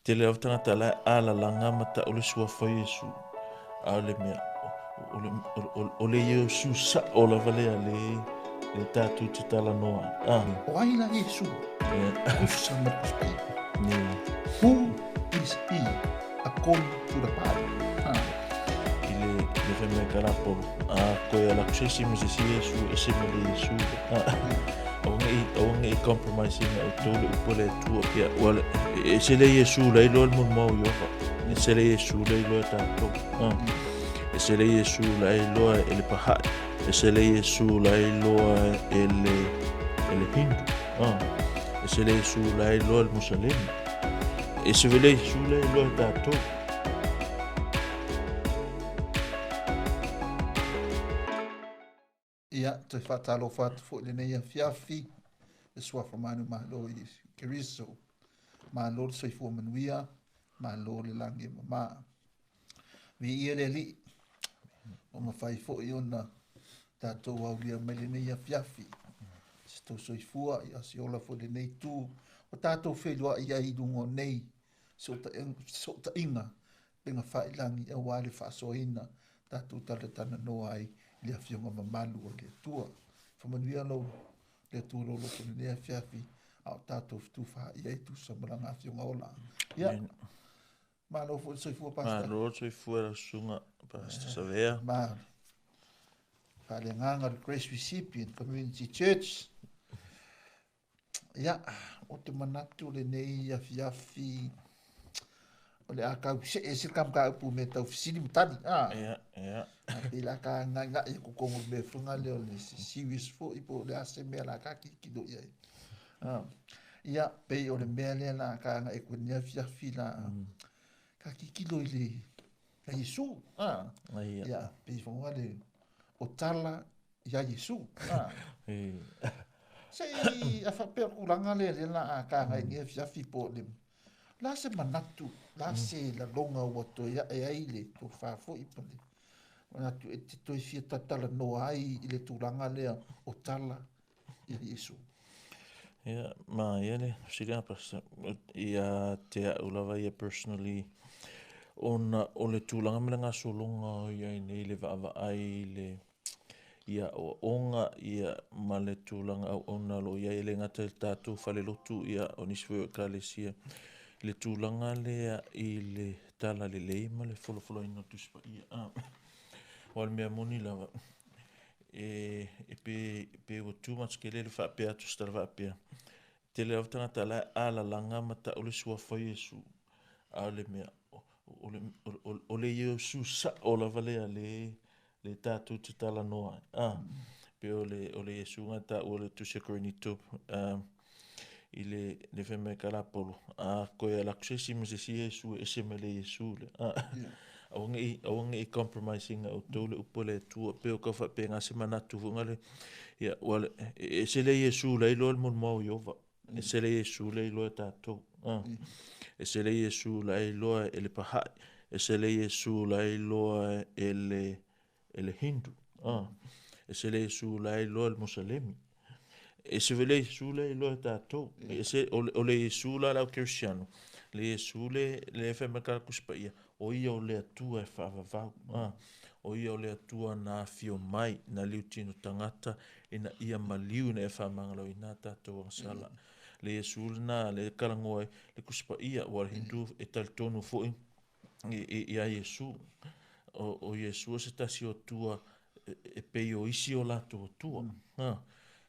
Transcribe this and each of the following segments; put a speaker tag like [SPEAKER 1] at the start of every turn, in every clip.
[SPEAKER 1] Tele lava tagata la e alalaga ma tau le suafa o Iesu, a o le mea, o le Iesu sao lava lea le tatou te talanoa ai. Ah.
[SPEAKER 2] O ai la Iesu? Tusa ma le Tusi Paia. Who is he according to the Bible? Ah.
[SPEAKER 1] I le le fai mai ka lapolo, a koe ala ku se isi ma se isi Iesu, e se ma le Iesu. Ah. Aua ne i compromise ina outou le upu a le Atua. Ia, ua le, e ese le Iesu la iloa le molimau o Ieova. E ese le Iesu la iloa e tatou. Ah. E ese le Iesu la iloa e le Baha'i. E ese le Iesu la iloa e le, e le Hindu. Ah. E ese le Iesu la iloa e le Musalemi. E ese le Iesu la iloa e tatou.
[SPEAKER 2] Ia, toe faatalofa atu foi i lenei afiafi, le suafa manumalo o Iesu Keriso. Malo le soifua manuia, malo le lagi e mamā. Viia le Alii, ua mafai foi ona tatou aulia mai lenei afiafi. Se tou soifua, ia se ola foi lenei itu, o tatou feiloai ai i luga o nei fesootaiga pega faailagi aua le faasoaina tatou talatalanoa ai i le Afioga mamalu o le Atua. Faamanuia lou le Atua lou loto i lenei afiafi a o tatou fetufaai ai tusa ma lana Afioga ola. Ia, malo foi le soifua, Pastor.
[SPEAKER 1] Malo le soifua lau susuga, Pastor Savea.
[SPEAKER 2] Malo. Faaleagaga o le Grace Recipient Community Church. Ia, ou te manatu lenei afiafi o le a tau see ese le mataupu mea tau fesili ma tali. Ah.
[SPEAKER 1] Ia, ia.
[SPEAKER 2] A pei la ka ngaigai aku tonu le mea foi lea o le serious foi po o le a se mea la ka tilotilo i ai. Ah. Ia, pei o le mea lea la ka agai atu i lenei afiafi la ka tilotilo i le ia Iesu. Ah.
[SPEAKER 1] Ia.
[SPEAKER 2] Ia, pei foi le o tala ia Iesu. Ah. Se i a faapea o tulaga lea lea la a ka agai nei afiafi po o le la se manatu, la se laloga ua toe ae ai le tofa foi po le manatu e te toe fia talatalanoa ai i le tulaga lea o tala ia Iesu.
[SPEAKER 1] Ia, ma ia le fesili a Pastor, ia te au lava ia personally, ona o le tulaga ma le gasologa o i ai nei le vaavaai i le ia aoaoga ia ma le tulaga auauna o lo o i ai, e le gata i le tatou falelotu ia o nisi foi o ekalesia, i le tulaga lea i le talalelei ma le folafolaina o le Tusi Paia. Aua o le mea moni lava, e, e pe, pe ua too much kele le faapea atu se tala faapea. Tele lava tagata la e alalaga ma tau le suafa o Iesu, a o le mea, o le, o, o le Iesu sao lava lea le, le tatou te talanoa ai. Ah, pe o le, o le Iesu nga taua le Tusi a Korinito, ah, i le, le fai mai ka lapolo, a koe ala ku se isi ma se isi Iesu e ese mai le Iesu le. A, aua ne i, aua ne i compromise ina outou le upu a le Atua, pe o kau faapena se manatu foi ngale, ia, ua le, e ese le Iesu la iloa le molimau o Ieova, ese le Iesu le iloa e tatou. A, ese le Iesu la iloa e le Baha'i, ese le Iesu la iloa e le, e le Hindu, a, ese le Iesu la e iloa e le Musalemi. Ese foi le Iesu le iloa e tatou. Ese, o, o le Iesu la le au Kerisiano, le Iesu le, le fai mai ka Tusi Paia, o ia o le Atua e faavavau. A, o ia o le Atua na afio mai, na liutino tagata, ina ia maliu, ina ia faamagaloina a tatou agasala. Le Iesu lena, le talanoa ai, le Tusi Paia, ua le Hindu e talitonu foi, iā Iesū. O Iesū o se tasi o Atua e pei o isi o latou Atua. Ha.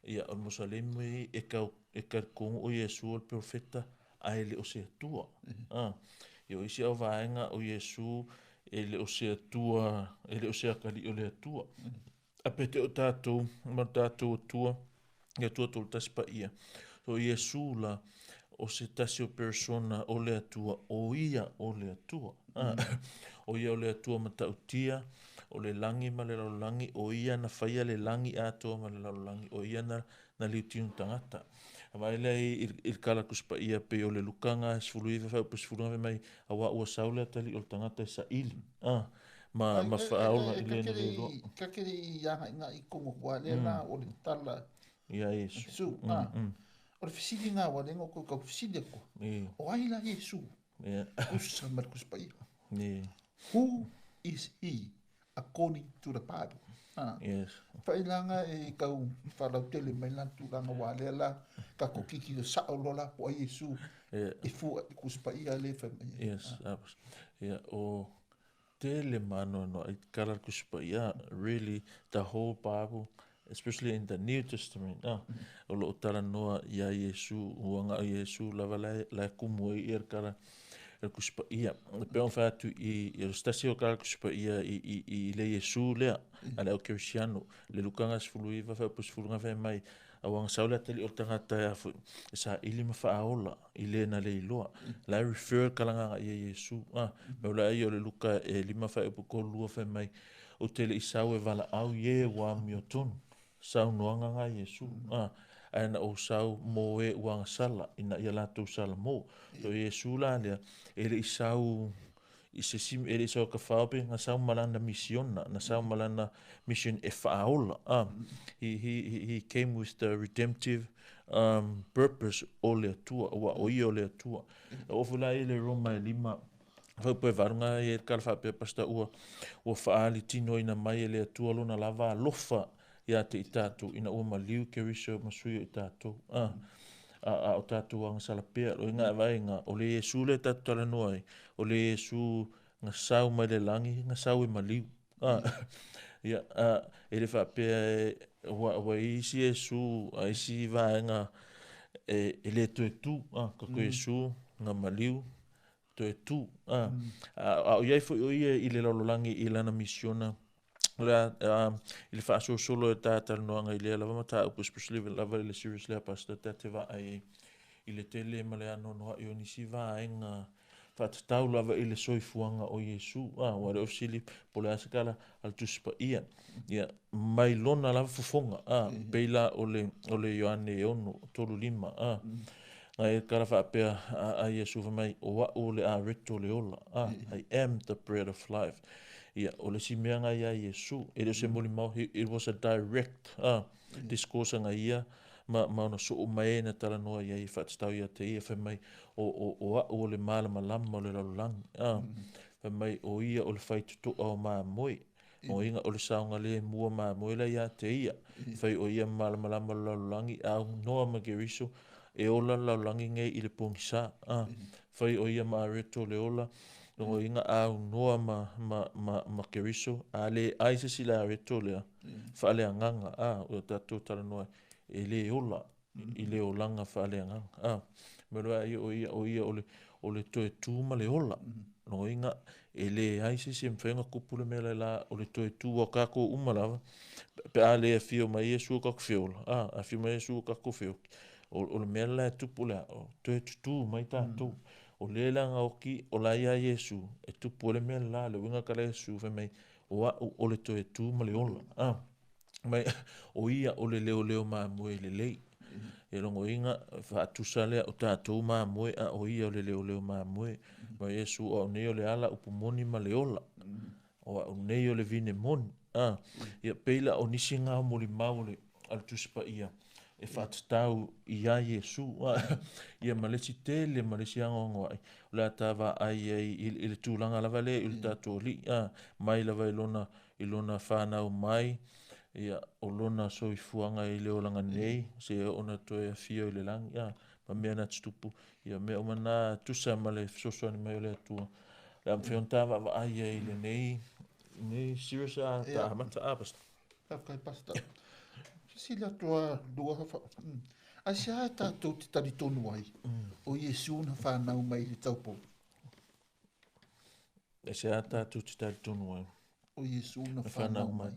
[SPEAKER 1] Ia, o le Musalemi e kau, e talitonu o Iesū o le perofeta a e le o se Atua. Ha. Ia, o isi au vaega o Iesū e le o se Atua, e le o se atalii o le Atua. A pe te o tatou ma lo tatou Atua, le Atua Tolotasi Paia. So Iesu la, o se tasi o persona o le Atua, o ia o le Atua. O ia o le Atua matautia, o le lagi ma le lalolagi, o ia na faia le lagi atoa ma le lalolagi, o ia na, na liutino tagata. A vaai lea i, i, i le kala Tusi Paia pei o le Luka nga 19 fuaiupu 10 fai mai, auā ua sau le atalii o le tagata e saili, a, ma, ma faaola i le na le iloa.
[SPEAKER 2] Ka kere i agaigai i kogo kua lea la o le tala
[SPEAKER 1] Ia Iesu.
[SPEAKER 2] Iesu, a. O le fesili nga ua lengo ko kau fesili aku. O ai la Iesu? Tutusa ma le Tusi Paia. Who is he according to the Bible?
[SPEAKER 1] Yes.
[SPEAKER 2] Failaga e tau faalautele mai la tulaga aua lea la tatou tilotilo sao loa la po o ai Iesu e fua i le Tusi Paia lea e fai mai
[SPEAKER 1] ai. Yes. Ia, o tele ma anoanoai tala le Tusi Paia, really the whole Bible, especially in the New Testament, o lo o talanoa iā Iesu, ua na o Iesu lava la e kumu ai ia le tala o le Tusi Paia. E pei ona fai atu i, o se tasi o tala o le Tusi Paia i le Iesu lea, a le au Kerisiano, le Lukaga 19 fuaiupu 10 na fai mai, Aua na sau le atalii o le tagata e a foi, e saili ma faaola i le na le iloa. La e refer le kalagaga ia Iesu. Mea o le ai o le Luka e 5 fuaiupu 32 fai mai, Ou te le i sau e valaau i e ua amiotonu, saunoaga na Iesu, ae na ou sau mo e ua agasala, ina ia latou sala mo. So Iesu la lea, e le i sau i se isi, e le i sau e kafao pe na sau ma lana misiona, na sau ma lana mission e faaola. He came with the redemptive purpose o le Atua, ua o ia o le Atua. E oo foi la i le Roma e 5, fuaiupu e 8 na i ai le tala faapea, Pastor, ua faaali tinoina mai e le Atua lona lava alofa ia te i tatou, ina ua maliu Keriso ma sui o i tatou. A o tatou agasala pea, o ina e vaai o le Iesu lea tatou talanoa ai, o le Iesu na sau mai le lagi, na sau e maliu. Ia, e le faapea ua i isi Iesu, a isi vaega e le toe tu, ka Iesu na maliu, toe tu. A o i ai foi o ia i le lalolagi i lana misiona, o le a, i le faasolosolo e ta talanoaga i lea lava mataupu, especially lava i le series lea, Pastor, ta te vaai ai i le tele ma le anoanoai o nisi vaega faatatau lava i le soifuaga o Iesu. Ua le fesili po o le a se tala a le Tusi Paia. Ia, mai lona lava fofoga, pei la o le Ioane e 6, 3, 5, na e tala faapea a Iesu fai mai, o au o le areto o le ola, I am the bread of life. Ia, o le isi mea na ia Iesu, e le o se molimau, it was a direct discourse na ia, ma ona soo mai e na talanoa i ai e faatatau ia te ia, fai mai, o au o le malamalama o le lalolagi, fai mai, o ia o le faitotoa o mamoe, o iga o le saogalemu o mamoe la ia te ia, fai o ia malamalama o le lalolagi, a aunoa ma Keriso, e ola le lalolagi nei i le pogisa, fai o ia maareto o le ola, o iga aunoa ma Keriso, a le ai se isi le areto lea, faaleagaga, o tatou talanoa e le ola i le olaga faaleagaga. Me loa ai o ia o ia o le toe tu ma le ola. Loiga e le ai se isi e mafai ona tupu le mea la o le toe tu o kākou uma lava. Pe a le afio mai Iesu o kākou feola, afio mai Iesu o kākou feoki. O le mea la e tupu lea, o toe tutū mai tātou. O le la nga oki o la ia Iesu, e tupu o le mea la, le uiga kala Iesu fai mai, o au o le toe tu ma le ola. Mai, o ia o le leo leo mamoe lelei. E logoina faatusa lea o tatou mamoe, a o ia o le leoleo mamoe. Ma Iesu o au nei o le ala upu moni ma le ola. O au nei o le vine moni. Ia pei la o nisi ngā molimau o le a le Tusi Paia e faatatau ia Iesu. Ia ma le isi tele ma le isi anoanoai o le a ta vaai ai i le tulaga lava lea i le tatou Alii, mai lava i lona whanau mai, ia o lona soifuaga i le olaga nei, se ona toe afio i le lagi, ma mea na tutupu, ia mea uma na tusa ma le fesoasoani mai o le Atua. Le a mafai ona ta vaavaai ai i lenei series a ta amata a, Pastor.
[SPEAKER 2] Faafetai, Pastor. Fesili atu a lua aisea e tatou te talitonu ai o Iesu na whanau mai i le taupou?
[SPEAKER 1] Aisea tatou te talitonu ai
[SPEAKER 2] o Iesu na whanau mai.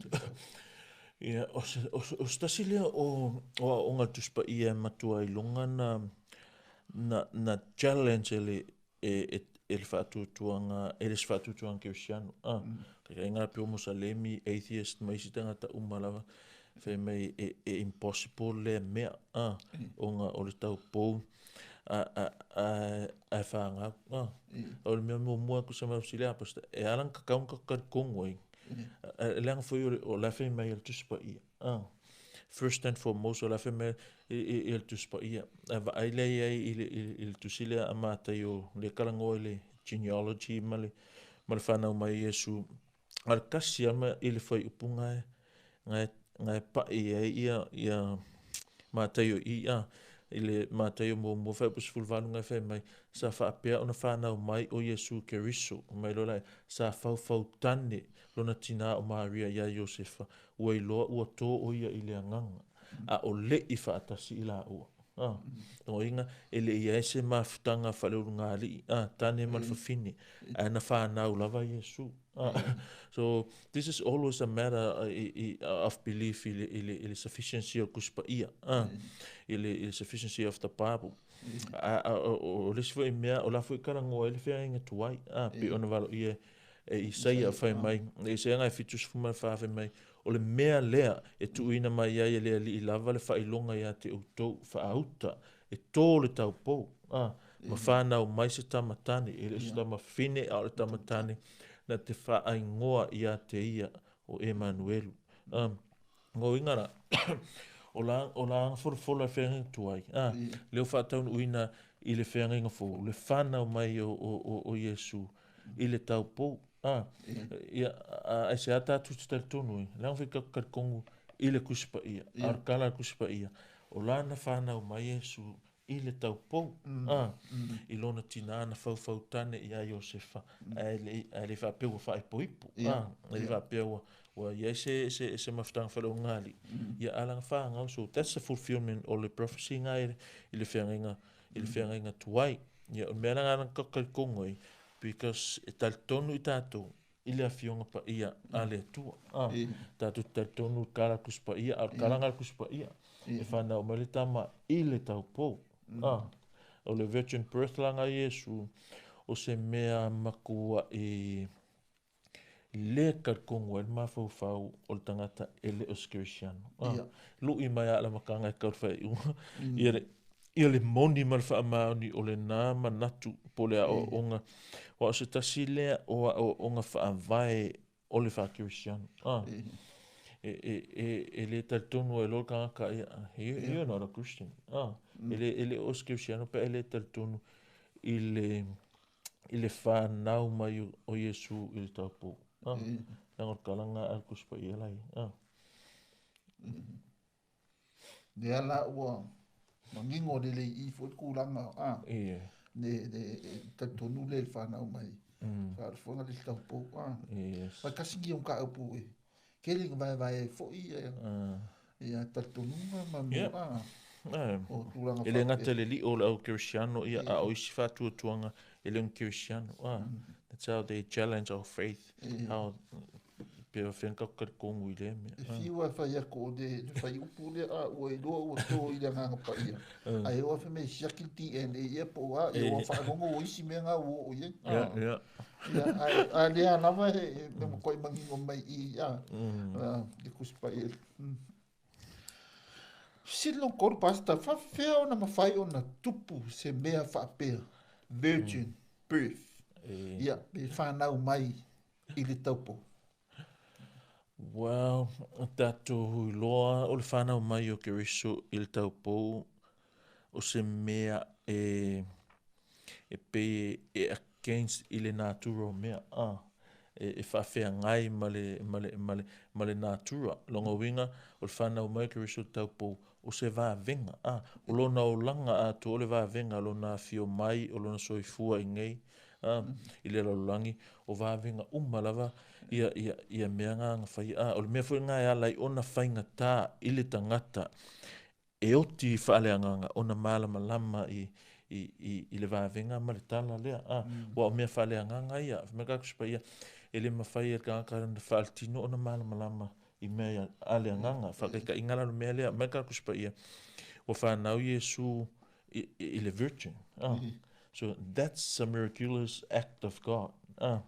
[SPEAKER 1] Ia, o se tasi lea o aoaoga Tusi Paia e matua iloga na challenge e le faatuatuaga, e le isi faatuatuaga Kerisiano. Kai ngā peo Mosalemi, atheist, ma isi tagata uma lava, fai mai e impossible lea mea, ona o le taupou a e whāngau. O le mea muamua ku sa mai fesili a, Pastor, e ala na kakau na kakau talitonu ai. E leaga foi o la e fai mai e le Tusi Paia. First and foremost, o le a fai mai i le Tusi Paia, a vaai lea i ai i le, i le tusi lea a Mataio, lea e talanoa i le genealogy ma le, ma le fanau mai o Iesu, a o le tasi lava ma i le fuaiupu na e, na e, na e pai ai ia, ia Mataio i i, a, i le Mataio muamua fuaiupu 18 na e fai mai, sa faapea ona fanau mai o Iesu Keriso, mai loa lea, sa faufautane lona tinā o Maria iā Iosefa, ua iloa ua tō ʻo ia i le agaga, a o leʻi faatasi i lāua. A, lona uiga, e le i ai se mafutaga faaleulugalii, a, tane ma le fafine, ae na fanau lava Iesu. A, so, this is always a matter of belief i le, i le, i le sufficiency o le Tusi Paia, a, i le, i le sufficiency of the Bible. A, a, o, o le isi foi mea, o la foi talanoa ai le feagaiga tuai, a, pei ona valoia e Isaia fai mai, e Isaia ngai 74 fai mai, o le mea lea e tuuina mai ai e le Alii lava le faailoga ia te outou, faauta, e tō le taupou, a, ma whanau mai se tama tane, e le o se tama fine, a o le tama tane, na te whaaingoa ia te ia o Emanuelu. A, ngō inga rā, o la, o la anga folofola e wheangaiga tuai, a, leo whaataunuuina i le wheangaiga fou, le whanau mai o, o, o, o Iesu, i le taupou. A, ia, a, aisea tātou te talitonu ai, leaga foi tatou talitonu i le Tusi Paia, a o le tala a le Tusi Paia, o lana whanau mai Iesu i le taupou, a, i lona tinā na faufautane iā Iosefa, ae le, ae le faapea ua faaipoipo, a, e le faapea ua, ua i ai se, se, se mafutaga faaleogalii, ia a lana fanau, so that's the fulfillment o le prophecy na i le, i le feagaiga, i le feagaiga tuai. Ia, o le mea lena na tatou talitonu ai, because e talitonu i tatou i le Afioga Paia a le Atua. Ah, tatou te talitonu i le tala Tusi Paia, a o le tala lena a le Tusi Paia, e fanau mai le tama i le taupou. Ah, o le virgin birth la na Iesu, o se mea matuai le talitonu ai le mafaufau o le tagata e le o se Kerisiano. Ah, yeah. Lui mai a le amataga e tau le faaiuga. Mm. Ia le, ia le moni ma le faamaoni o lenā manatu po o le aoaoga. Aua o se tasi lea o aoaoga faavae o le faa-Kerisiano. Ah. E, e, e, e le talitonu ai loa le tagata, ia, you, yeah. you're not a Christian. Ah. Mm. E le, e le o se Kerisiano pe a e le talitonu i le, i le fanau mai o Iesu i le taupou. Ah, leaga o le tala lena a le Tusi Paia la ia. Ah.
[SPEAKER 2] Lea la ua manino lelei i i foi le tulaga, ah,
[SPEAKER 1] Ie.
[SPEAKER 2] le, le, talitonu le i le fanau mai. Mm. Faalefoga le taupou, ah.
[SPEAKER 1] Yes.
[SPEAKER 2] Mai kasi ni o mataupu e tele ina vaevae ai foi ia,
[SPEAKER 1] Ah.
[SPEAKER 2] ia talitonuga ma mea,
[SPEAKER 1] Yeah.
[SPEAKER 2] ah,
[SPEAKER 1] Ah.
[SPEAKER 2] o tulaga
[SPEAKER 1] E le gata
[SPEAKER 2] faapea.
[SPEAKER 1] i le lio o le au Kerisiano, ia, a o isi faatuatuaga e le o ni Kerisiano. Ah. That's how they challenge our faith. How, pe faapefea ona tatou talitonu i lea mea.
[SPEAKER 2] E fiu lava e fai atu o le fuaiupu lea, a ua iloa ua to i le Agaga Paia, ae oo lava fai mai e siaki le DNA ea po o a, ia ua faalogo ua isi mea na ua oo i ai.
[SPEAKER 1] Yeah, yeah.
[SPEAKER 2] Ia, ae a lea lava e matuai manino mai i i, a, le Tusi Paia. Fesili lona tolu, Pastor, faapefea ona mafai ona tupu se mea faapea, virgin birth, ia, pe fanau mai i le taupou?
[SPEAKER 1] Well, o tatou iloa o le fanau mai o Keriso i le taupou o se mea e e pei e against i le natura o mea, a, e, e faafeagai ma le, ma le, ma le, ma le natura. Lona uiga, o le fanau mai o Keriso i le taupou, o se vavega, a, o lona olaga atoa o le vavega, lona afio mai, o lona soifua i nei, a, i le lalolagi, o vavega uma lava ia, ia, ia mea na na faia. A, o le mea foi lena e ala ai ona faigata i le tagata e oti faaleagaga ona malamalama i, i, i, i le vavega ma le tala lea. A, aua o mea faaleagaga ia, fai mai le Tusi Paia, e le mafai e le tagata ona faaletino ona malamalama i mea a le agaga. Faataitaiga la o le mea lea, mai le Tusi Paia, ua fanau Iesu i, i le virgin. Ah. So that's a miraculous act of God. Ah.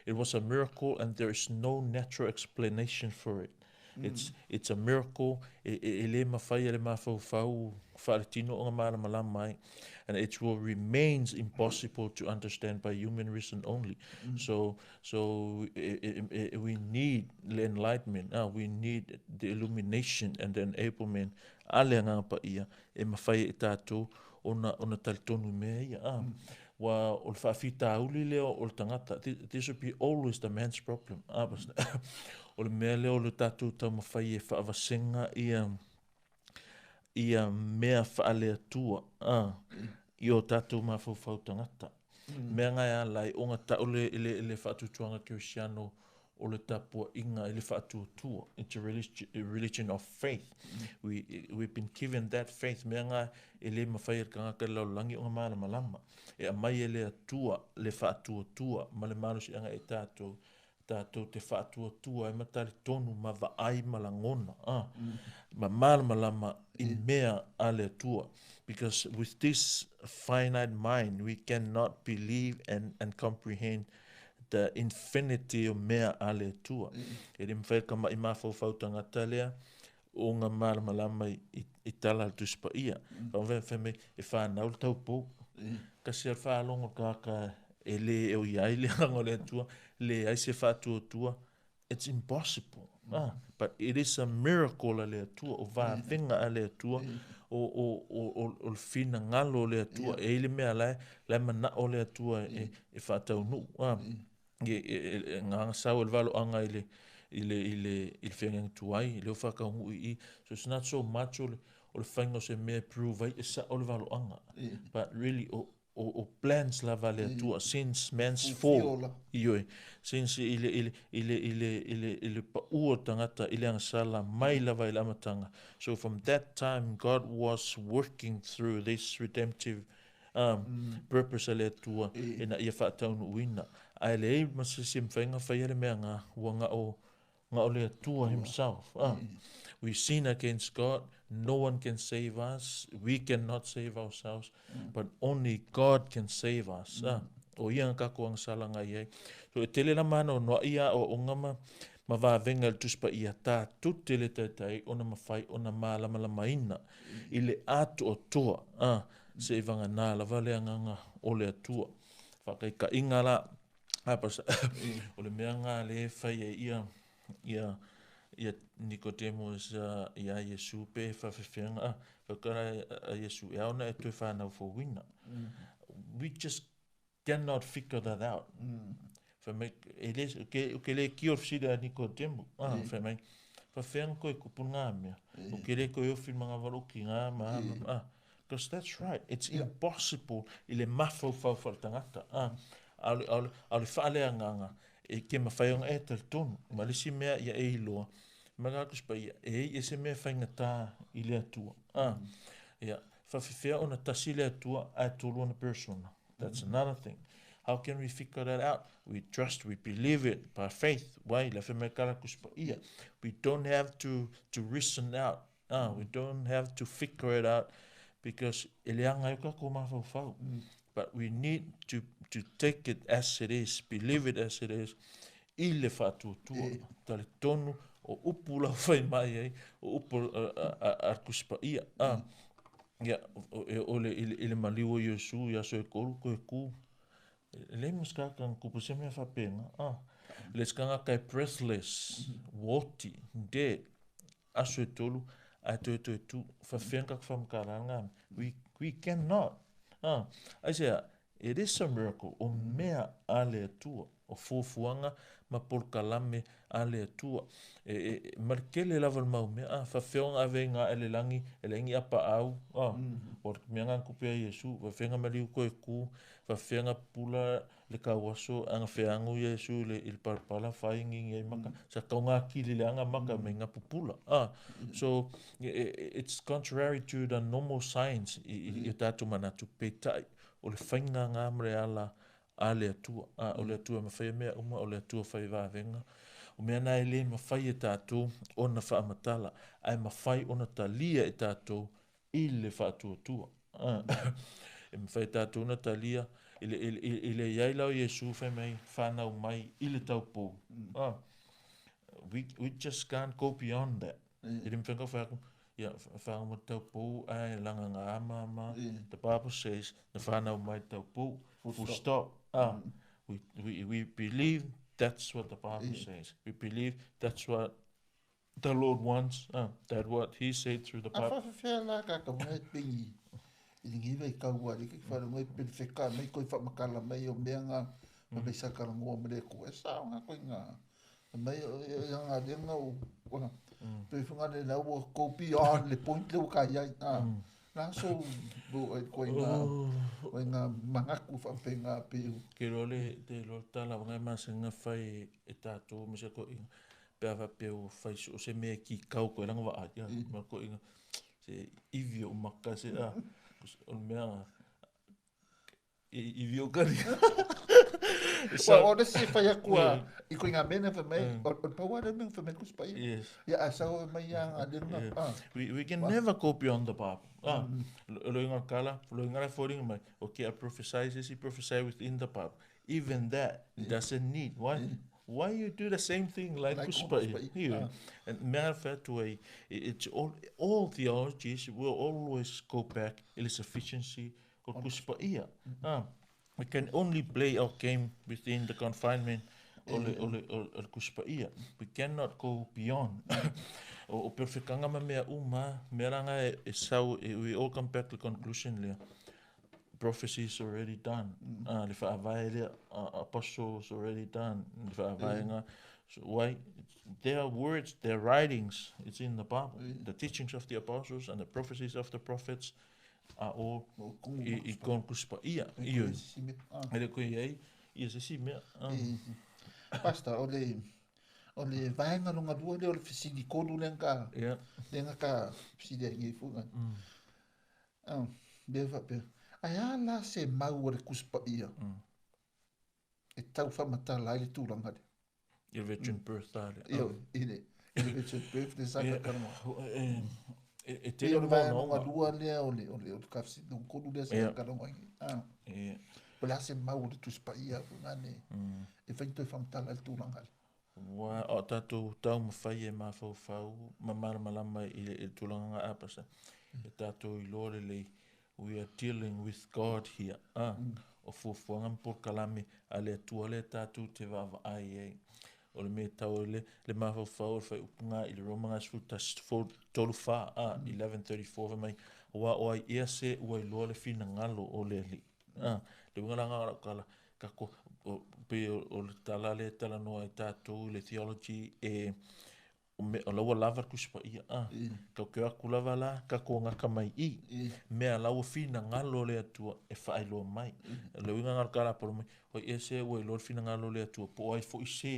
[SPEAKER 1] It was a miracle and there is no natural explanation for it. It's it's a miracle e e le mafai e le mafaufau faaletino ona malamalama ai and it will remains impossible to understand by human reason only. So so we need the enlightenment, we need the illumination and the enablement a le Agaga Paia e mafai ai e tatou ona ona talitonu i mea ia. Ua o le faafitauli lea o le tagata, this will be always the man's problem. O le mea lea o le tatou taumafai e faavasega ia ia mea faaleatua i o tatou mafaufau tagata. Mea nga e ala ai ona tau le, le, le faatuatuaga Kerisiano o le tapuaiga i le faatuatua. It's a religion of faith. We, we've been given that faith. Mea nga e le mafai e le tagata i le lalolagi ona malamalama. E aumai e le Atua le faatuatua ma le malosiaga e tatou, tatou te faatuatua ai ma talitonu ma vaai ma lagona, a, ma malamalama i mea a le Atua. Because with this finite mind we cannot believe and, and comprehend the infinity o mea a le Atua. E le mafai e le tama'i mafaufau tagata lea ona malamalama i tala a le Tusi Paia. Fai mai, e fanau le taupou. Kasi a le faalogo o le tagata e le o i ai le agaga o le Atua, leai se faatuatua, it's impossible. Ah, but it is a miracle a le Atua, o vavega a le Atua, o, o, o, o, o le finagalo o le Atua, e i ai le mea la e, la e manao le Atua e, e faataunuu. Ah, e, e, e, e gagasau e le valoaga i le, i le, i le, i le feagaiga tuai, lea ua faataunuu i i. So it's not so much o le, o le faiga o se mea e prove ai e sao le valoaga. But really, o, o, o plans lava a le Atua since man's fall. Ioe, since i le, i le, i le, i le, i le, i le paʻu o le tagata i le agasala mai lava i le amataga. So from that time God was working through this redemptive um, purpose a le Atua ina ia faataunuuina. Ae leai ma se isi e mafai ona faia le mea na, ua na o Na o le Atua himself. Ah. We sin against God. No one can save us. We cannot save ourselves. But only God can save us. Ah. O ia nga kako ang sala nga iai. So e tele la mana o noa ia o onga ma, ma vavenga le Tusi Paia tatou te le taitai ona mafai ona malamalamaina i le atoatoa ah, se i vagana lava le agaga o le Atua. Faakaikaiga la A pasa, o le mea nga le fai e ia, ia, ia Nicodemus ia Iesu pe whawhewhenga, a, whakara a Iesu e aona e toe whanau fouina. We just cannot figure that out. Whai mai, e le, ke, ke le ki o whisiri a Nicodemo, a, whai mai, whawhenga koe kupu ngā mea. O ke le koe ofi mga waroki ngā, ma, ma, a, Because that's right, it's impossible i le mafaufau faaletagata, a, a o le, a o le, a o le faaleagaga e ke mafai ona e talitonu. Ma le isi mea ia e iloa, ma le Tusi Paia, e i ai se mea faigata i le Atua. A, ia, faafefea ona tasi le Atua ae tolu ona persona. That's another thing. How can we figure that out? We trust, we believe it by faith. Wai, le fai mai ka la Tusi Paia. We don't have to, to reason out Ah, we don't have to figure it out because e leaga ai ko tatou mafaufau. But we need to, to take it as it is, believe it as it is, i le faatuatua. Talitonu o upu la fai mai ai, o upu a le Tusi Paia. Ah, ia, o le, i le maliu o Iesu i aso e tolu toe tu. E leai ma se tagata na tupu se mea faapena. Ah, le se tagata e breathless, uoti, dead. Aso e tolu, ae toe toe tu, whawhea ka whamkara ngā. We, we cannot. Ah, aisea, it is a miracle, o mea a le Atua, o fuafuaga ma polokalame a le Atua. E, e, e malikele lava le mau mea, ah, whawhea ona ave i ngā ele langi, ele ingi apa au, ah, o mea ngā kupe a Iesu, whawhea ngā maliu koe ku, whawhea ngā pula le kauaso a nga feagu Iesu i le, i le palapala whai ngingi ai maka, sa kau ngā kili le anga maka me ngā pupula. Ah, so, it's contrary to the normal science i, i, i tātou manatu, peitai, o le whainga ngā mre ala a le Atua. Ah, o le Atua mawhai mea uma, o le Atua whai vāwenga. O mea nā e le mawhai e tātou ona whaamatala, ae mawhai ona talia e tātou i le faatuatua. E mafai e tatou ona talia i le, i, i le i ai la o Iesu fai mai, whanau mai i le taupou. We just can't go beyond that. E le mawhai ka whai ia whaanga mo taupou ae langa ngā ama ama. The Bible says na whanau mai taupou. Full stop. We believe that's what the Bible says. We believe that's what the Lord wants. That what he said through the Bible.
[SPEAKER 2] A whawhawhea la ka ka ngai pingi. I lingi vai kaua li ki whare ngai pili wheka mai koi whamakala mai o mea ngā ma mei sakara ngoa mele ko e sa ngā koi ngā. Mai o e ngā lenga o pe whanga le lau o go beyond le point le ka iai. Nā so bo e koi ngā koi ngā mangaku whape ngā peu.
[SPEAKER 1] Ke role te role tala ngai masenga whai e tātou me se ko inga. Pe a pe o whai so se mea ki kau koe langa wa a ma ko inga se ivi o maka se a o mea ivi o kari.
[SPEAKER 2] So o le se whai akua i koe ngā mena wha mai o paua le mea wha mai kuspa i.
[SPEAKER 1] Yes.
[SPEAKER 2] Ia a sau mai ia ngā lenga.
[SPEAKER 1] We can never go beyond the Bible. Lo inga kala, lo inga foringa mai. Okay, I prophesy, he prophesy within the Bible. Even that doesn't need. Why? Why you do the same thing like kuspa i? And matter of fact, way it's all theologies will always go back in sufficiency o kuspa ia. We can only play our game within the confinement o le kuspa ia. We cannot go beyond. O perfekanga ma mea uma, mea ranga e sau, we all come back to the conclusion lea. Prophecy is already done. Le whaavae lea, apostles already done. Le whaavae ngā. So why? Their words, their writings, it's in the Bible. The teachings of the apostles and the prophecies of the prophets are all i kon kuspa ia. Iyo. Ele koe iai, ia se si mea.
[SPEAKER 2] Pastor, o le vaenga longa lua le o le fisili kolu lenga lenga ka fisili ai ngi funga. Mea whapea. Ai a la se mau o le kuspa ia. E tau whamatala ai le tūranga le.
[SPEAKER 1] I virgin birth ale.
[SPEAKER 2] Iyo, i le virgin birth le saka karama.
[SPEAKER 1] E te
[SPEAKER 2] o le vaenga lua lea o le kafisi nung kolu lea se karama ngi. O le se mau o le tuspa ia ngane. E whaitoi whamatala ai le tūranga le.
[SPEAKER 1] Wa o tātou tau mawhai e mawhauwhau, ma maramalama i le tūranga ngā apasa. E tātou i lore lei, we are dealing with God here. O fuafuanga mporkalame a le atua le tātou te wawa ai ai. O le mea tau le mawhauwhau o le whai upunga i le Roma ngā sfuta 34 11:34 mai wa o ai ea se ua iloa le whina ngalo o le li. Le winga la ngā kala kako pe o le tala le tala noa i tātou le theology e o laua lava kuspa ia. Kau ke aku lava la, ka ko ngaka mai i. Mea laua whina ngalo le atua e whaailoa mai. Le winga ngalo kala polo mai, hoi e se ua iloa le whina ngalo le atua, po ai fo i se,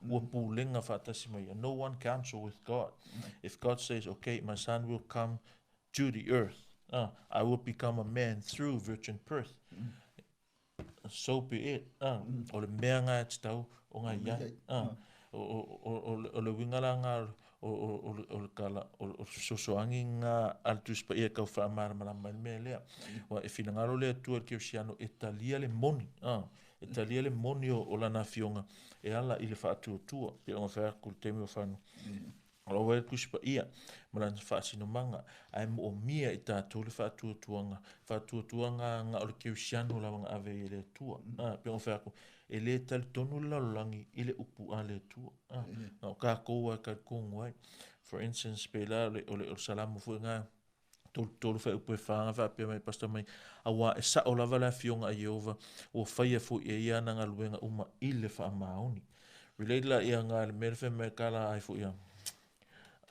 [SPEAKER 1] ua pūlenga whaatasi mai. No one counsel with God. If God says, okay, my son will come to the earth, I will become a man through virgin birth. So be it. O le mea ngā te tau o ngā iai. O le winga la ngā o le kala o sosoangi ngā altuspa ia kau whaamaramarama mai mea lea. Wa e whina ngaro lea tua le Kerisiano e talia le moni. E talia le moni o lana fionga e ala i le whaatuatua. Pe o ngā whaku le temi o whanu. O lau e kuspa ia, ma lana whaasinomanga, ai mo o mia i tātou le whaatuatuanga. Whaatuatuanga ngā o le Kerisiano la wanga ave i le tua. Pe o whaku, e le tali tonu le lalolagi i le upu a le Atua. Ngā o kākou ai kai kongo ai. For instance, pe la o le salamu fue ngā tolu whai upu e whanga whapea mai pastor mai awa e sa o lava la fionga a Yehova o whaia fo e ia na ngā luenga uma i le wha maoni. Relate la ia ngā le mere whai mai kala ai fo ia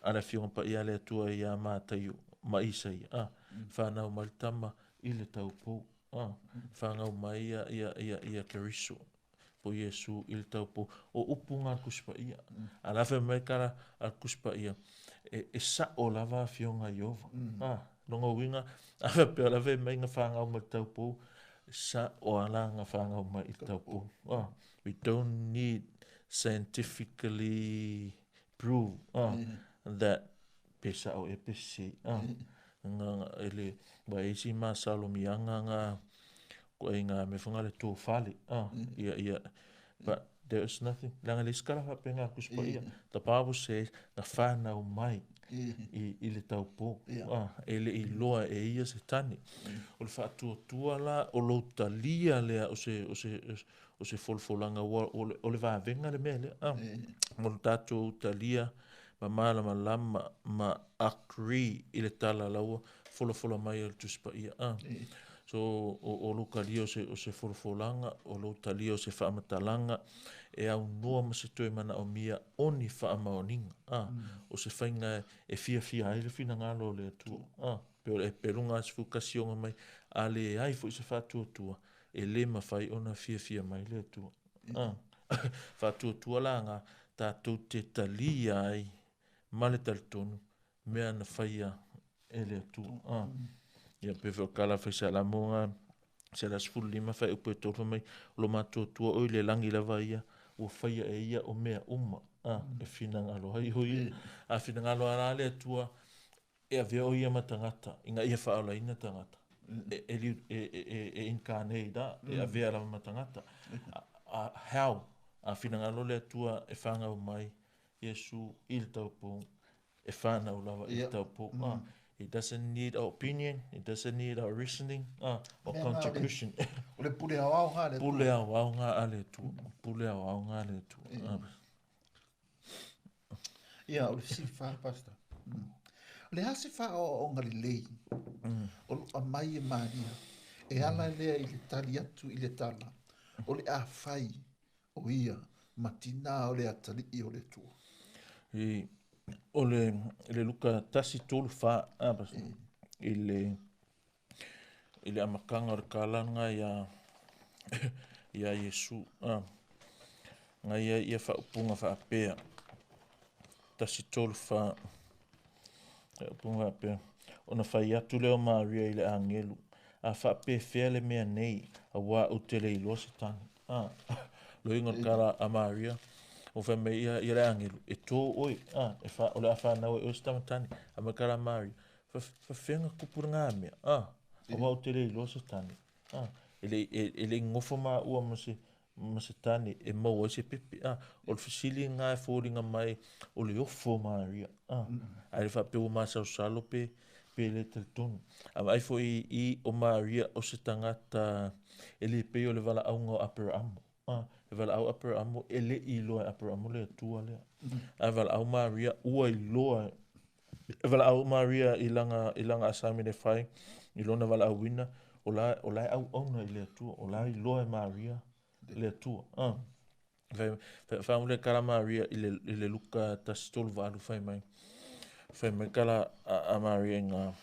[SPEAKER 1] a la fionga pa ia le Atua ia mātaio ma isa ia. Whanau maritama i le taupou. Whangau mai ia Keriso. Po Yesu i le taupo o upu ngā kuspa ia. A la whai mai kara a kuspa ia. E sa o lava fionga Iova. Longa winga, a whai peo la whai mai ngā whangau mai taupo, sa o ala ngā whangau mai i taupo. We don't need scientifically prove that pe sa o e pe se. Ngā ele, wa e si mā salomianga ngā ko e ngā me whanga le tō whale. Ia. But There is nothing. Leaga e leai se tala faapena a le Tusi Paia. The Bible says, na fanau mai i le taupou. E le i iloa e ia se tane. O le faatuatua la o lou talia lea o se, o se, o se folafolaga ua, o le vavega le mea lea. Mo le tatou talia ma malamalama ma agree i le tala la ua folafola mai e le Tusi Paia. So, o lou talia o se, o se folafolaga, o lou talia o se faamatalaga, e aunoa ma se toe manaomia o ni faamaoniga, o se faiga e fiafia ai le finagalo o le Atua. Pei o le Epeluga 11 oga mai, a leai foi se faatuatua, e le mafai ona fiafia mai le Atua. Faatuatua la ga tatou te talia ai ma le talitonu mea na faia e le Atua. Ia pei foi o tala fai Salamo ga 115 fuaiupu e 3 fai mai, o lo matuatua oe i le lagi lava ia, ua faia e ia o mea uma, e finagalo ai o ia. A finagalo a le Atua e avea o ia ma tagata ina ia faaolaina tagata. E incarnate a, e avea lava ma tagata. How? A finagalo le Atua e fanau mai Iesu i le taupou, e fanau lava i le taupou. It doesn't need our opinion, it doesn't need our reasoning, or contribution.
[SPEAKER 2] O le pule aoao nga a le Atua.
[SPEAKER 1] Pule aoao nga a le Atua. Pule aoao nga a le Atua.
[SPEAKER 2] Ia, o le fesili fa, Pastor. O le a se faaoaoga lelei o lo o aumai e Maria e ala lea i le tali atu i le tala o le a fai o ia ma tinā o le atalii o le Atua?
[SPEAKER 1] I, o le, le Luka 1:34, Pastor, i le amataga o le tala ia Iesu, na ia ia faaupuga faapea, 1:34, faaupuga faapea, ona fai atu lea o Maria i le agelu, a faapefea le mea nei, auā ou te le iloa se tane. Loiga o le tala a Maria, o fai mai ia, ia le agelu, e tō oe, e fa, o le a whanau e oe se tamatane. A mai kala Maria, faafefea na tupu le ngā mea, auā ou te le iloa se tane. E le, e le gofo maua ma se tane e maua ai se pepe. O le fesili ngā e foliga mai o le ofo o Maria. Ae le faapea ua masalosalo pe le talitonu. A vaai foi i o Maria o se tagata e le pei o le valaauga o Aperamo. E valaau Aperamo e le i iloa e Aperamo le Atua lea. A valaau Maria ua iloa e valaau Maria i lana assignment e fai i lona valaauina o la e auauna i le Atua, o la e iloa e Maria le Atua. Fai le kala Maria i le Luka 1:38 fai mai. Fai mai kala a Maria i ngā.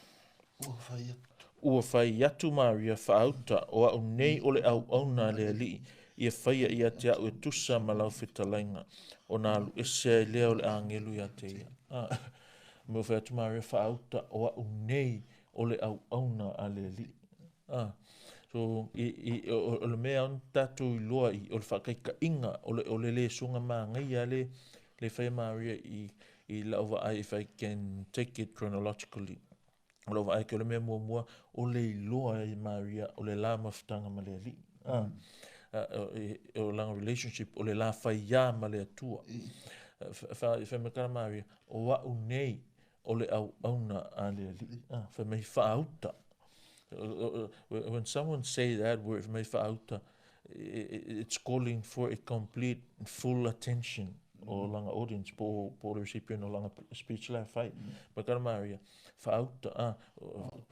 [SPEAKER 2] Ua fai atu.
[SPEAKER 1] Ua fai atu Maria whaauta o au nei o le auauna le alii. Ia whaia ia te au e tusa ma lau fetalainga. O nā alu ese ai lea o le angelu ia te ia. Me fai atu Maria whaauta o au nei o le auauna a le alii. So, o le mea ona tātou i loa i, o le whakaikainga, o le le songa māngai a le whai Maria i lau vaai, if I can take it chronologically. O lau vaai ke o le mea mua mua, o le iloa e Maria, o le la mafutaga ma le alii. O langa relationship, o le la whai ma le Atua. Whai mai kala Maria, o au nei, o le auauna a le alii. Whai mai whaauta. When someone say that word, mai whaauta, it's calling for a complete and full attention o langa audience, po le recipient o langa speech la whai. Mai kala Maria, whaauta,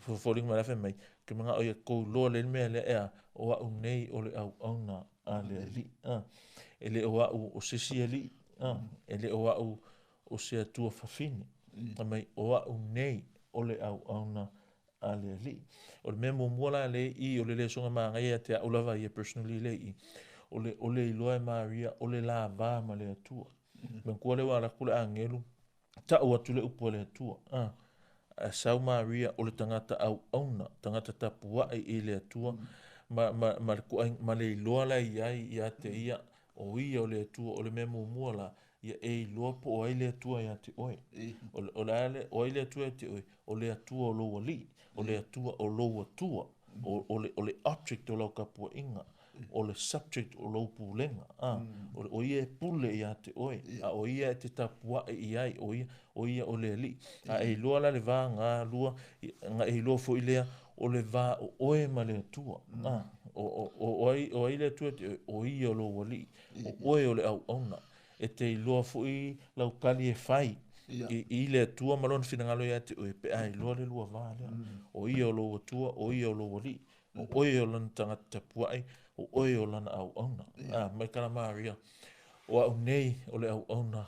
[SPEAKER 1] fofolinga mai la whai mai, ke mga o ia kou loa le mea le ea, o au nei o le auauna a le alii. E le o au o se si alii, e le o au o se atua fafine. Mai o au nei o le auauna a le alii. O le mea muamua la le i, o le le songa maangai a te au lava ia personally le i, o le iloa e Maria, o le la vā ma le Atua. Mea le wā la kule angelu, tau atu le upu a le Atua. A sau Maria o le tangata auauna, tangata tapuai i le Atua, ma le iloa la iai ia te ia, o ia o le Atua, o le mea muamua la, ia e iloa po o ai le Atua ia te oe. O le o ai le Atua ia te oe, o le Atua o lou alii, o le Atua o lou Atua, o le object o lau kapuainga. O le subject o lou pulega, a, o ia e pule ia te oe, a o ia e te tapuaʻi i ai, o ia, o ia o le Alii. A e iloa la le va galua, na e iloa foi lea, o le va o oe ma le Atua. A, o ai, o ai le Atua te oe? O ia o lou Alii, o oe o le auauna. E te iloa foi lau tali e fai i le Atua ma lona finagalo ia te oe, pe a iloa le lua va lea. O ia o lou Atua, o ia o lou Alii. O oe o lana tagata tapuaʻi, o oe o lana auauna. A, mai kala Maria, o au nei o le auauna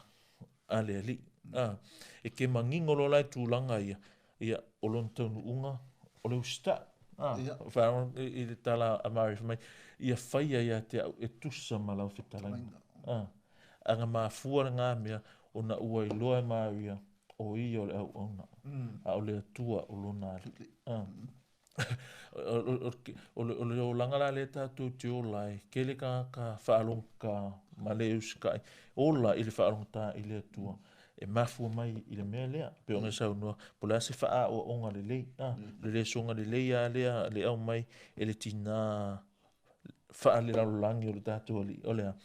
[SPEAKER 1] a le Alii. A, e ke manino loa la i tulaga ia, ia, o lona taunuuga o le usitai. A, faalogo i le tala a Maria fai mai, ia faia ia te au e tusa ma lau fetalaiga. A, a na mafua lena mea ona ua iloa e Maria o ia o le auauna, a o le Atua o lona Alii. A. O le olaga la lea tatou te ola ai, tele tagata faalogogata ma le usitai, ola i le faalogogata i le Atua, e mafua mai i le mea lea. Pei ona e saunoa, po o le a se faaaoaoga lelei, a, le lesoga lelei lava lea le aumai e le tina faalelalolagi o le tatou Alii, o le a?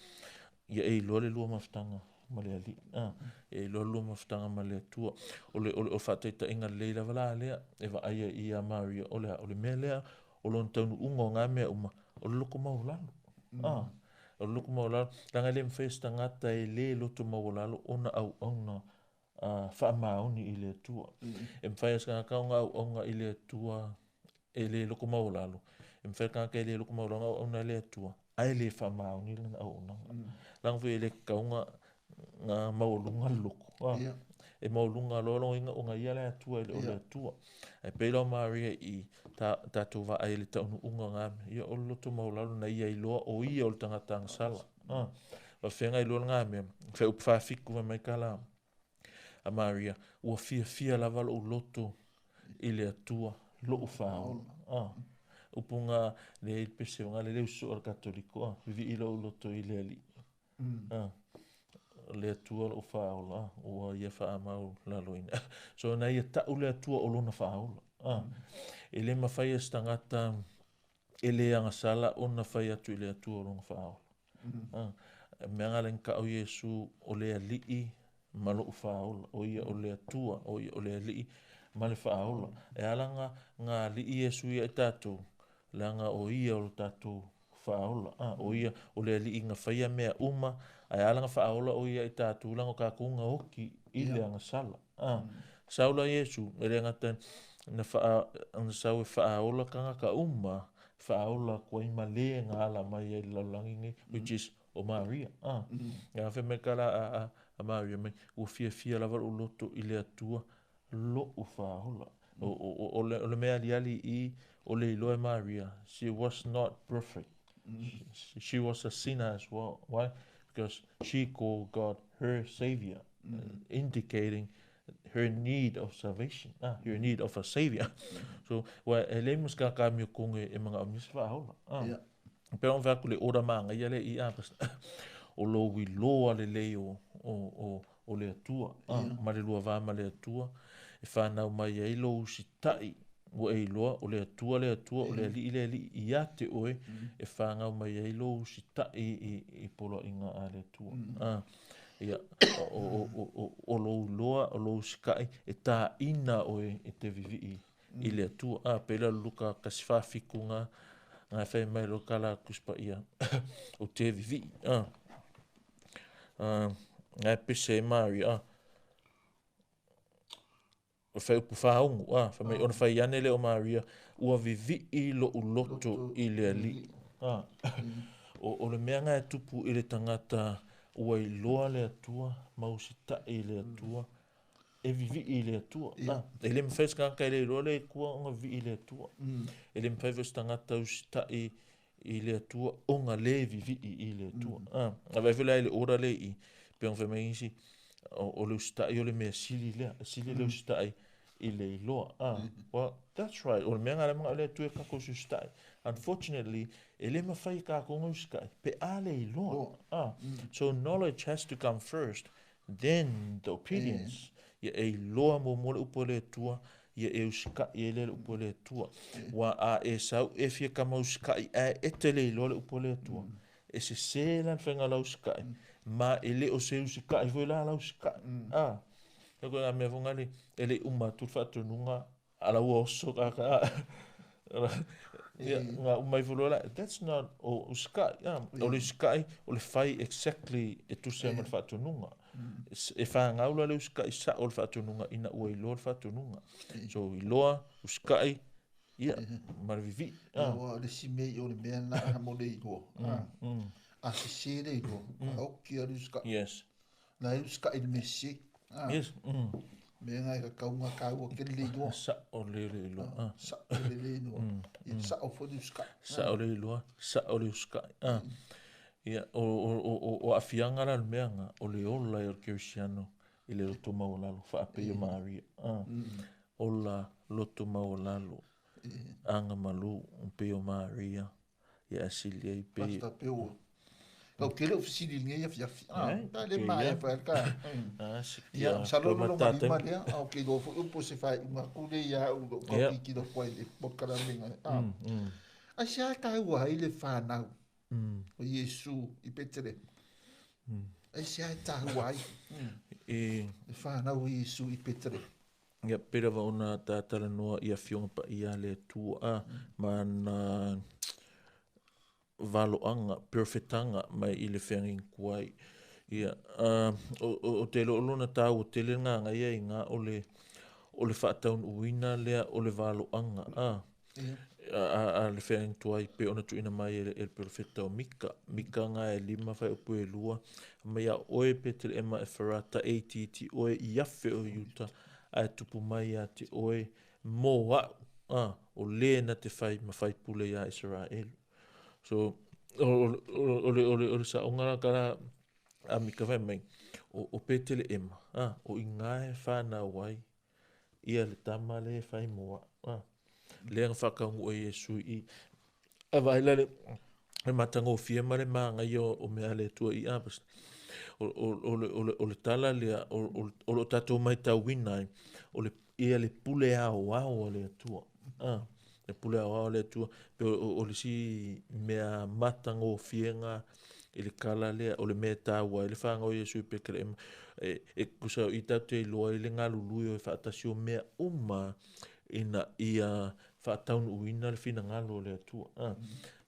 [SPEAKER 1] Ia e iloa le lua mafutaga ma le Alii, a, e iloa le lua mafutaga ma le Atua. O le, o le, o le faataitaiga lelei lava la lea e vaaia i ia Maria, o le a? O le mea lea, o lona taunuuga o na mea uma, o le loto maualalo. A, o le loto maualalo, leaga e le mafai e se tagata e le loto maualalo ona auauna faamaoni i le Atua. E mafai e se tagata ona auauna i le Atua e le loto maualalo, e mafai le tagata e le loto maualalo ona auauna i le Atua, ae le faamaoni lana auaunaga. Leaga foi e le tatau ona maualuga le loto. E maualuga loa lona uiga ona ia le Atua e le o le Atua. Ae pei la o Maria i tatou vaai i le taunuuga o na mea, ia o le loto maualalo na ia iloa o ia o le tagata agasala. Faafeagai loa lena mea, fuaiupu 47 fai mai tala a Maria, ua fiafia lava lou loto i le Atua lou faaola. Upu na le i le pese o na le uso a le Katoliko, vivii lou loto i le Alii. Le Atua lou faaola, ua ia faamaualaloina. So na ia tau le Atua o lona faaola. E le mafai e se tagata e le agasala ona fai atu i le Atua o lona faaola. Mea nga le tau Iesu o le Alii ma lou faaola, o ia o le Atua, o ia o le Alii ma le faaola. E ala nga alii Iesu ia i tatou, leaga o ia o le tatou faaola. O ia o le Alii na faia mea uma, ae ala na faaola o ia i tatou, leaga o tatou na oti i le agasala. Sau la Iesu, e le gata na sau e faaola tagata uma, faaola atu ai ma le na ala mai ai i le lalolagi nei, which is o Maria. Ia fai mai tala a Maria mai, ua fiafia lava lou loto i le Atua lou faaola. O le mea aliali i o le iloa e Maria, she was not perfect. She was a sinner as well. Why? Because she called God her savior, indicating her need of salvation, her need of a savior. So, wa e le mas ka ka mi konge e mga omni se faaola. Pe on va ku le ora manga ia le i a o lo iloa lelei o le Atua, ma le lua va ma le Atua, e whanau mai ai lo usitai ua e iloa o le Atua le Atua, o le Alii le Alii ia te oe, e whanau mai ai lo usitai i poloaiga a le Atua. Ia, o lou iloa, o lou usitai, e tāina oe e te vivii i le Atua. Pei la Luka 1:47 nga fai mai lo kala kuspa ia o te vivii. Nga pese Maria, o fai upu whaongu, fai mai ona fai ane le o Maria, ua vivii lou loto i le Alii. O le mea nga e tupu i le tagata ua iloa le Atua, ma usitai i le Atua, e vivii i le Atua. E le mafai se tagata e le iloa le Atua ona vivii i le Atua. E le mafai foi se tagata usitai i le Atua ona le vivii i le Atua. A vai foi la i le ora le i, pe ona fai mai isi, o le usitai o le mea sili lea, sili le usitai i le iloa. Well, that's right. O le mea nga le mga o le Atua e kako usitai. Unfortunately, e le mafai e kako nga usitai, pe a le iloa. So knowledge has to come first, then the obedience. Ia e iloa mo mo le upu o le Atua, Ia e usita'i ai lea i le upu a le Atua. Aua a e sau e fia tama usita'i ae e te le iloa le upu a le Atua, e sese la le faiga o lau usita'i, ma e le o se usita'i foi la lau usita'i. A, o le mea foi lena e le i uma atu le faatonuga a la ua oso tagata. Ia, na uma ifo loa la, that's not o usita'i. A, o le usita'i o le fai exactly e tusa ma le faatonuga. E fanau la le usita'i sa'o o le faatonuga ina ua iloa le faatonuga. So iloa, usita'i, ia, ma le vivii.
[SPEAKER 2] Aua o le isi mea i o le mea lena mo le iloa. A sese le iloa, a oki lava le usita'i.
[SPEAKER 1] Yes.
[SPEAKER 2] La e usita'i i le mea sese.
[SPEAKER 1] Yes.
[SPEAKER 2] Mea na e tatau ona taua tele le iloa.
[SPEAKER 1] Sa'o le iloa.
[SPEAKER 2] Sa'o le le iloa. Ia sa'o foi le usita'i.
[SPEAKER 1] Sa'o le iloa, sa'o le usita'i. Ia, o aafiaga la o le mea lena, o le ola ia o le kerisiano i le loto maualalo, faapei o Maria. Ola loto maualalo, agamalu, pei o Maria, ia ae sili ai
[SPEAKER 2] pei... Pastor, pei ua Kau tele o fesili i lenei afiafi. Ah, ta le maea fai ka.
[SPEAKER 1] Ah,
[SPEAKER 2] Ia, masalo o lona lima lea, a ou te iloa foi po o se faaiuga atu lea ia au i lou tau tilotilo atu ai i le polokalame. Ah. Aisea e taua ai le fanau o Iesu i Petelema? Aisea e taua ai le fanau o Iesu i Petelema?
[SPEAKER 1] Ia, pei lava ona ta talanoa i Afioga Paia a le Atua ma ana valoaga, perofetaga mai i le feagaiga tuai. Ia, o te iloa o lona taua tele lena na ia i ina o le, o le faataunuuina lea o le valoaga, a, a le feagaiga tuai pei ona tuuina mai e le perofeta o Mika. Mika na e 5 fuaiupu e 2, fai mai, Ia oe Peteleema Efarata e itiiti oe i afe o Iuta, ae tupu mai ia te oe mo a'u, a, o le na te fai ma faipule iā Isaraelu. So, o le saoga la ka a Mika fai mai, o Peteleema, a, o i ina e fanau ai ia le tama lea e fai mo a'u, a, lea na faataunuu e Iesu i a vaai la le matagofie ma le manaia o mea a le Atua i a o le tala lea o lo o tatou matauina ai o le ia le pule aoao a le Atua. Le pule aoao a le Atua pe o le isi mea matagofie na i le tala lea o le mea e taua ai le fanau o Iesu i Peteleema. E tusa o i tatou te iloa ai le galulue o e faatasi o mea uma ina ia faataunuuina le finagalo o le Atua.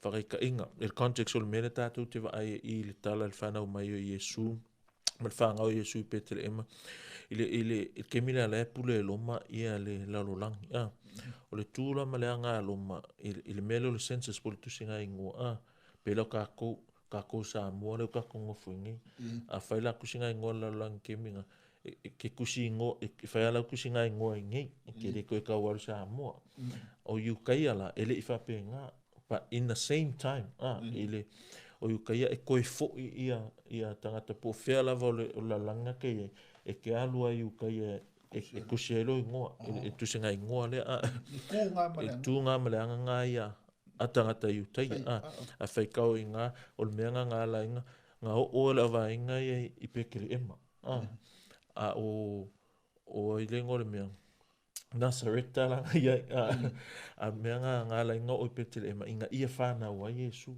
[SPEAKER 1] Faataitaiga, i le context o le mea lea tatou te vaai i le tala i le fanau mai o Iesu ma le fanau o Iesu i Peteleema, i le taimi lea la e pule e Roma ia le lalolagi. O le tu la ma le aga a Roma i le mea lea o le census po o le tusiga igoa, pei la o tatou Samoa lea ua tatou nofo i nei. A fai la tusiga igoa a le lalolagi i le taimi lena, e te tusi igoa, e fai lava lau tusiga igoa i nei, e te le toe tau alu i Samoa. O Iutaia la, e le i faapena, but in the same time, i le, o Iutaia e toe foi ia tagata po o fea lava o le lalolagi na te i ai, e te alu lava i Iutaia e tusi ai lou igoa, e tusiga igoa lea.
[SPEAKER 2] I
[SPEAKER 1] tu ngā ma le aga ngā ia a tagata Iutaia. A faitau i ngā, o le mea ngā ngā la inga, ngā o o le avainga ia i Peteleema. A o ai le ingoa o le mea, Nasareta la ia, a mea ngā ngā la inga o i Peteleema, ina ia whanau ai Iesu.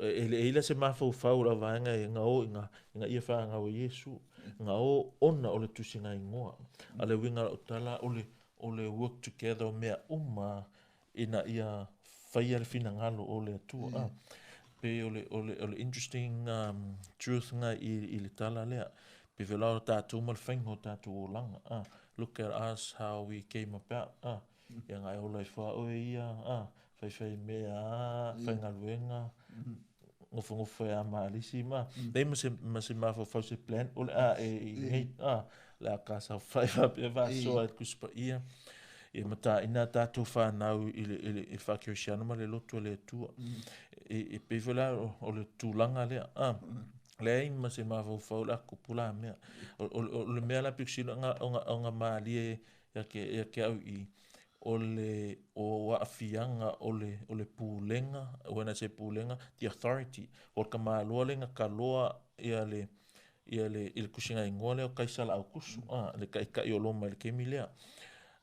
[SPEAKER 1] E le eila se mafaufau la vaenga e ngā o ina ia whanau ai Iesu. Ngā o ona o le tusinga ingoa. A le uiga o tala o le work together o mea uma ina ia whaia le finagalo o le Atua. Pe o le interesting truth nga i le tala lea. Pe vela o tātou ma le whainga o tātou o langa. Look at us how we came about. Ia ngai ola i wha oe ia. Whai whai mea, whai ngaluenga. Ngofo ngofo e a maalisi ma. Nei ma se mawhawhau se plan. O le a e i hei. Le a ka sa whai wha pe wha soa e kuspa ia. E mata ina tātou whanau i le whakerisiano ma le loto le Atua. E pei foi la o le tulaga lea. Leai ma se mafaufau le a tupu la mea. O le mea la pito sili o nga malie ia ke au i o le o aafiaga o le pulega, when I say pulega, the authority, o le tamāloa lea na taloa ia le i le tusiga igoa lea o Kaisala Aukusu, le taitai o Roma i le taimi lea.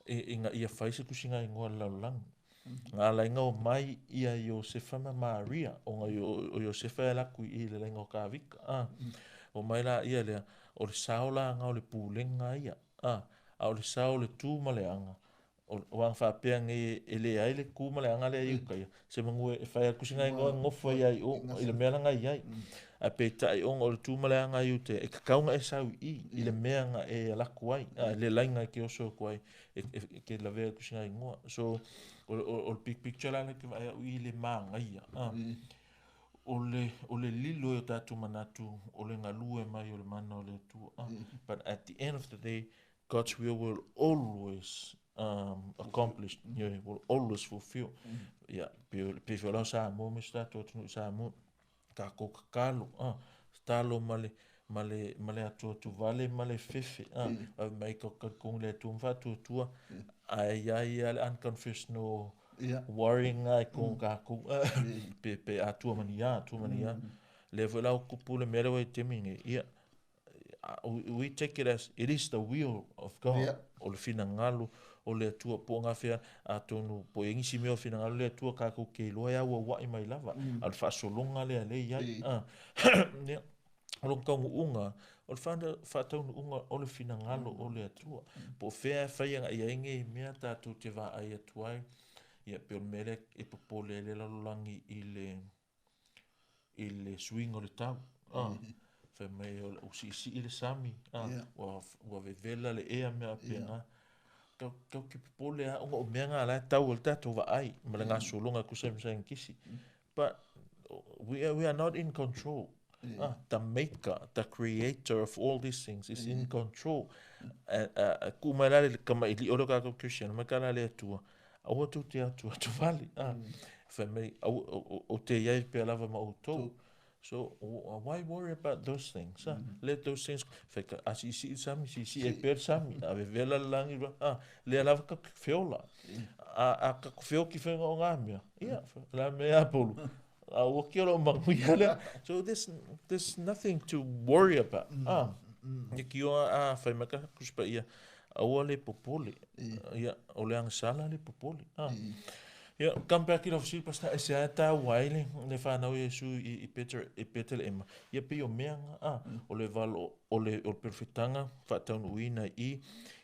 [SPEAKER 1] Ina ia fai se tusiga igoa a le lalolagi. Na ala ai ona omai ia Iosefa ma Maria, ona o Iosefa e alu atu i i le laina o Tavita, a. Omai laia lea, o le sao la lena o le pulega ia, a. A o le sao o le tu ma le aga, aua ana faapea nei e leai le tu ma le aga lea i uta ia, semanu e fai atu sina igoa e nofo ai lava i o i le mea la na i ai. Ae peitai ona o le tu ma le aga i uta ia, e tatau ona e sau i i, i le mea na e alu atu ai, a, le laina e te oso atu ai e te lavea atu sina igoa. So, o le big picture la lea ou te vaai au i le manaia, a, o le lilo ai o tatou manatu o le galue mai o le mana o le Atua, a. But at the end of the day, God's will will always accomplish, yeah, will always fulfill. Ia, pei foi la o Samoa ma si o tatou atunuu i Samoa, tatou tatalo, tatalo ma le, ma le, ma le atuatuvale ma le fefe, fai mai tatou te talitonu i le Atua ma faatuatua, ae i ai lava le unconfessional worrying lena i totonu o tatou, pe a tua ma ni a, tua ma ni a. Lea foi la ua tupu le mea lea ua i ai i le taimi lenei, ia, we take it as it is the will of God. Yeah. O le finagalo o le Atua po o gafea atonu po o i ai nisi mea o finagalo le Atua kākou te iloa e auaua'i mai lava. A o le faasologa lea lea i ai. Ah. Ia. O lona taunuuga, o le faataunuuga o le finagalo o le Atua. Po o fea e fai agai ai nei mea tatou te vaai atu ai. Ia, pei o le mea lea e popole ai le lalolagi i le i le suiga o le tau. Ah, fai mai ua siisii le sami, ah, ua vevela le ea mea faapena. Tatou te popole lava ona o mea na la e tau ai le tatou vaai ma le gasologa e tusa ai ma saienitisi. But we are not in control. Ah, the maker, the creator of all these things is in control. Tuu mai la le kamaʻilio lea o tatou Kristiano, mai ka la le Atua, Aua tou te atuatuvale, a. Fai mai, ou te i ai pea lava ma outou. So, why worry about those things, ah? Let those things, fai ka, a siisii le sami, siisii ai pea le sami, a vevela le lagi, ah, lea lava ka feola. A ka feoki faiga o ngā mea, ia, la mea a Polu, a ua ki o lou manuia lea. So, there's nothing to worry about, ah. Ia ki oa, a, fai mai ka Tusi Paia, aua le popole. Ia, o le agasala le popole. Ah. Ia, come back i lau fesili, Pastor, e se ae tāua ai le whanau Iesu i Petelehema. Ia pei o mea nga, ah, o le valo, o le, o le perofetanga, whaataunuuina i,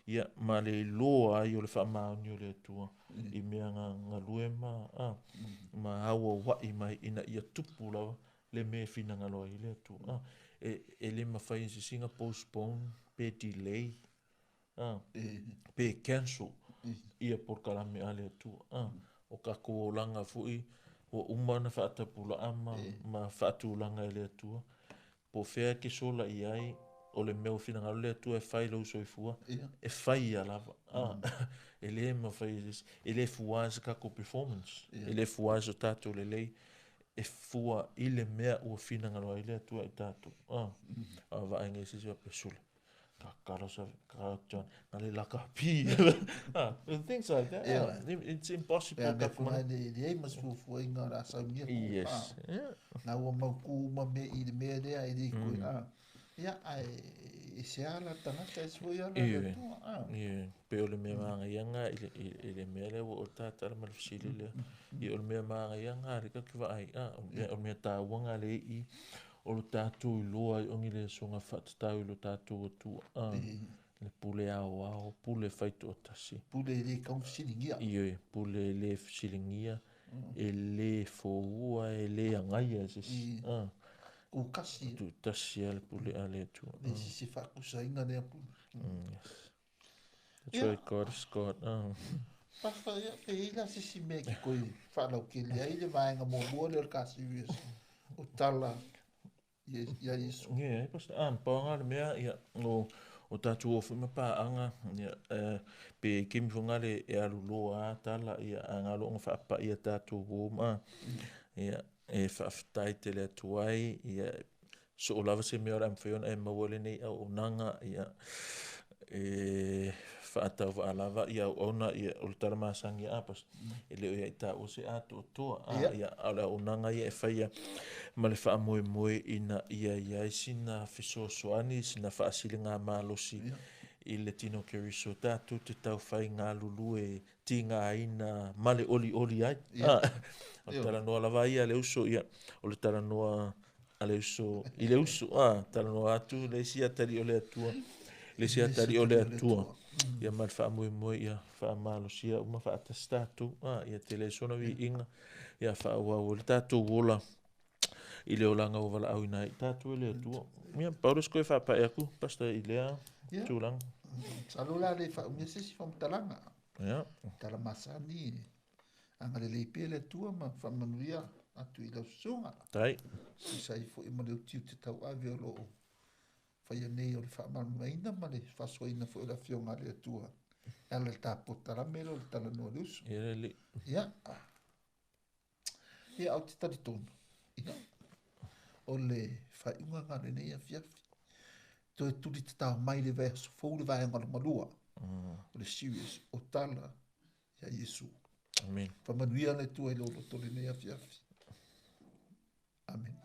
[SPEAKER 1] ia, ma le iloa ai o le whaamaoni o le Atua i mea nga galue ma, ah, ma auauai mai ina ia tupu lava le mea e finagalo ai le Atua. Ah, e le mawhai e se sisi na postpone, pe delay, ah, pe cancel ia polokalame a le Atua. Ah, o tatou olaga foi ua uma ona faatapulaa ma faatulaga e le Atua. Po o fea e te sola i ai, o le mea ua finagalo le Atua e fai i lou soifua, e fai ia lava. Ah, e le mafai e se isi, e le fua i se tatou performance, e le fua i so tatou lelei, e fua i le mea ua finagalo ai le Atua i tatou. Ah, a vaai nei se isi faapea, sole, kakalo sa kakalo John, na le laka pi. Ah, things like that. Ah, it's impossible.
[SPEAKER 2] Pea mea whanga le le ai mas fuafuaina o la saunia ko.
[SPEAKER 1] Yes. Yeah.
[SPEAKER 2] Na ua mau kū uma me i le mea lea e le koe. Ah. Ia, ae e se ala tagata e se foi ala le Atua. Ah.
[SPEAKER 1] Ie, pe o le mea manaia i le mea lea ua o tatala ma le fesili lea. Ia o le mea manaia lena lea tatou te vaai, ah, o le mea taua lena lea i o lo tatou iloa ai o ni lesona faatatau i lo tatou Atua. Ah, le pule aoao, pule faitoatasi.
[SPEAKER 2] Pule e le tau fesiligia.
[SPEAKER 1] Ioe, pule e le fesiligia, e le foua, e le agaia e se isi. Ah.
[SPEAKER 2] Tutasi.
[SPEAKER 1] Tutasi lava le pule a le Atua.
[SPEAKER 2] Le se faatusaina lea pule.
[SPEAKER 1] Yes. That's why God is God.
[SPEAKER 2] Pastor, ia, pe i ai la se isi mea e te toe faalautele ai le vaega muamua lea o le ka series o tala ia Iesu.
[SPEAKER 1] Ia, Pastor, ah, pau lava le mea, ia, o tatou o foi ma paaga, ia, pe kemi foi ngale e alu loa a tala, ia, a ngalo ona faapai a tatou uo ma, ia, e faafetai tele atu ai, ia, Soo lava se mea o le a mafai ona e maua lenei auaunaga, ia, e faatauvaa lava ia auauna, ia, o le tala masani a Pastor, e le o ia i taua se atoatoa, a, ia, a o le auaunaga ia e faia ma le faamoemoe ina ia i ai sina fesoasoani, sina faasiligamalosi. i le tino o Keriso tatou te taufai galulue tigaina ma le olioli ai.
[SPEAKER 2] Ia.
[SPEAKER 1] O le talanoa lava ia a le uso, ia, o le talanoa a le uso i le uso, talanoa atu le isi atalii o le Atua, le isi atalii o le Atua. Ia ma le faamoemoe ia faamalosia uma faatasi tatou, ia tele ai sona viiga, ia faaauau ai le tatou ola i le olaga ua valaauina ai i tatou e le Atua. Ia, pau le isi koe faapae atu, Pastor, i lea tulaga.
[SPEAKER 2] Masalo o le a le faaumia se isi faamatalaga.
[SPEAKER 1] Ia.
[SPEAKER 2] Tala masani e agalelei pea le Atua ma faamanuia atu i lau susuga.
[SPEAKER 1] Tai.
[SPEAKER 2] Tusa ai foi ma le utiuti tauave o lo o faia nei o le faamalamalamaina ma le faasoaina foi o le Afioga a le Atua e ala i le tapotalame lea o le talanoa a le uso.
[SPEAKER 1] Ia le alii.
[SPEAKER 2] Ia. Ia, ou te talitonu, ia, o le faaiuga lena o lenei afiafi. Toe tuli tatao mai le vaiaso fou le vaega lona lua o le series o Tala ia Iesu.
[SPEAKER 1] Amen.
[SPEAKER 2] Faamanuia le Atua i lou loto i lenei afiafi. Amen.